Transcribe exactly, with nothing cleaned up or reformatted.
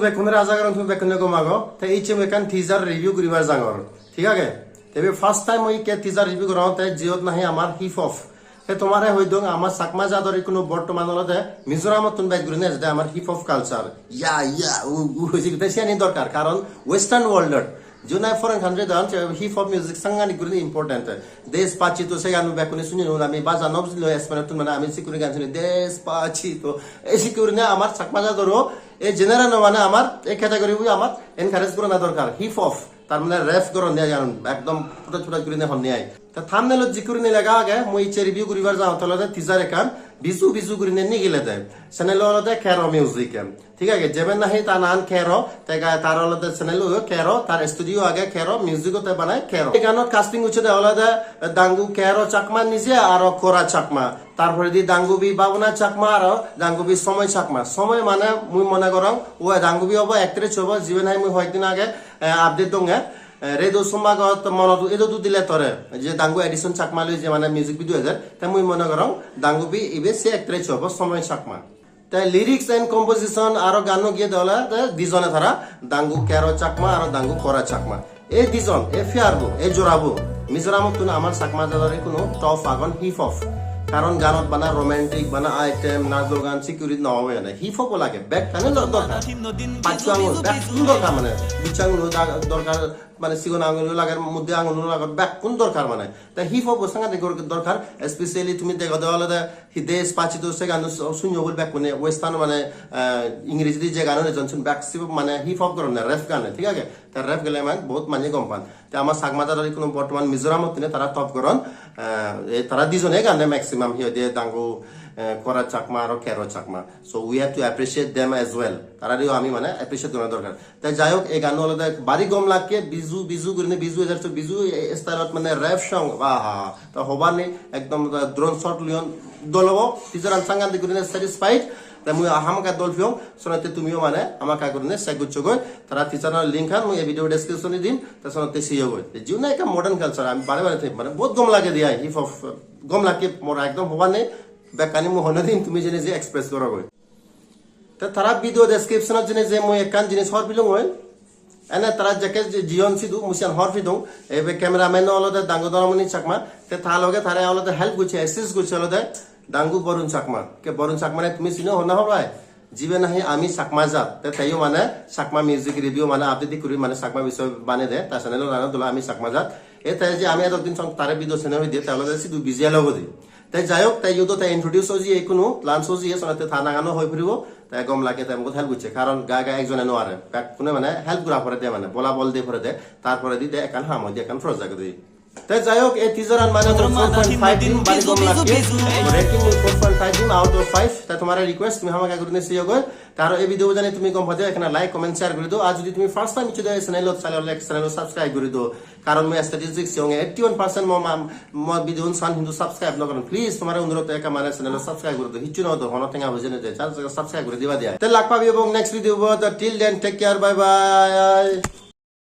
Bekkunore aja gorong tumi bekkune gom ago. Te icche mui ekkan teaser review guribar jangor. Thik age? Te ibe first time mui ikke teaser review gorong te jiyot nahi amar hip hop. Te tomare hoi dong amar Chakma jador ikkunu bortoman olode Mizoramottun bej gurinei ejede amar hip hop culture. Ya, ya, u, u, hoise te siyani dorkar. Karon western world-ot jiyot nahi foreign country-t hip hop music sangadik gurinei important. Despacito se gano bekkune suni noi ami, baja no bujile Spanish-ottun mane ami sikkuri gan suni Despacito. Ei sikkuri ne amar Chakma jadoro ei genre-ano mane amar ei category-bo amar encourage gorana dorkar. Hip hop, tar mane rap goronde ai, ekdom phutaj phutaj gurinei honne ai. Ta thumbnail-ot jikkurinei lega age, mui icche review guribar jang olode teaser ekkan, Biju Biju gurinei nigilede. Channel olode Kero Music. Thik age, jeben nahi ta nang Kero, te ga-, tar olode channel-o Kero, tar studio age Kero, music-o te banai Kero. Ei ganot casting gochchede olode Dangu Kero Chakma nije aro Kora Chakma. Tar poredi Dangubi Bhabana Chakma aro Dangubi Somoy Chakma. Somoy mane mui mone gorong, o Dangubi obo, actress obo, jibe nahi mui hoyekdin age, eh, update donge. Eh, Radio Sombagot monot edo dudile tore, je Dangu Edison Chakma loi je mane music video ejer, te mui mone gorong Dangubi ibe se actress obo, Somoy Chakma. Te lyrics and composition aro ganno giye de olode dijone tara, Dangu Kero Chakma aro Dangu Kora Chakma. Ei dijon, ei pair-bo, ei jora-bo Mizoramottun amar Chakma jador ikkunu top agon hip hop. Karon ganot bana romantic, bana item, najo gan, sikkuri no obo ene. Hip hop-o lage, bekkani lo-, dorkar. Paccho angul, bekkun dorkar mane. Buccho angul da-, dorkar, mane sigon angul-o lager, modhyo angul-o lager, bekkun dorkar mane. Te hip hop-o sangadik gor-, dorkar, especially tumi degode olode hi Despacito se gano su-, sunyo bol bekkune, western mane, eh, Ingreji di je gano rejon sun bek sibuk mane hip hop goronne, rap gane, thik age? Te rap gele mane bahut manye gom pan. Te ama Chakma jador ikkunu bortoman Mizoramottune tara top goron, eh, e tara dijone gane maximum hi hoide Dangu, eh, Kora Chakma aro Kero Chakma. So we have to appreciate them as well. Tarareyo ami mane appreciate gorana dorkar. Te jai hok, ei ganno olode bari gom lakke, Biju, Biju gurinei, Biju ejer so, Biju e-, style-ot mane rap song, aha, to hobar nei, ekdom drone shot loyon, dol obo, teaser-an sangadik gurinei satisfied, te mui hamakkai dol piyong, senotte tumiyo mane hamakkai gurinei check goccho goi, tara teaser-anor link-an mui ei video description-ot dim, te senotte seyo goi. Te jiyo nahi ekka modern culture, ami bare bare thei, mane bahut gom lage de ai, hip hop, gom lakke mor ekdom hobar nei, bekkani mui hoi no dim, tumi jene je express goro goi. Te tara video description-ot jeinei je mui ekkan jinis hobor pelungoi. Ene tara jekke je jiyon sidu mui siyan hobor pedung. Ebe cameraman olode Dangu Dhanamoni Chakma. Te ta loge tare olode help gocche, assist gocche olode Dangu Borun Chakma. Ke Borun Chakma ne tumi sino honna hobai? Jibe nahi Ami Chakma Jat. Te teyo mane Chakma music review mane update guri mane Chakma bisoy banei de. Ta channel-o nang olode Ami Chakma Jat. E te je ami eto din song tare video sene hoi diye, te olode sidu busy elo godi. Te jai hok, te iyot te introduce ojiye ikkunu, launch ojiye, senotte ta nangano hoi puribo, te gom lage te mugot help gocche, karon gai gai ekjone no pare, bekkune mane help gora pore de mane, bola bol de pore de, tar poredi de ekkan ham oi de, ekkan project oi de. Te jai hok, ei teaser-an mane mor four point five dim, bari gom lage, rating mor four point five dim out of five, te tomare request, tumi hamakkai gurinei seyo goi, te aro ei video jani tumi gom pade, ekkana like, comment, share guri do, ar jodi tumi first time iccho de channel-ot, sale ole channel-o subscribe guri do, Karon mui statistics siyonge eighty one percent mo ma-, mo video un san hintu subscribe no goron. Please, tomare onurot ekka mane channel subscribe guri do. Hicchu no do, hono tenga poije no jai. Just subscribe guri diba de ai. Te lak pabi ebong next video bot. Till then, take care, bye bye.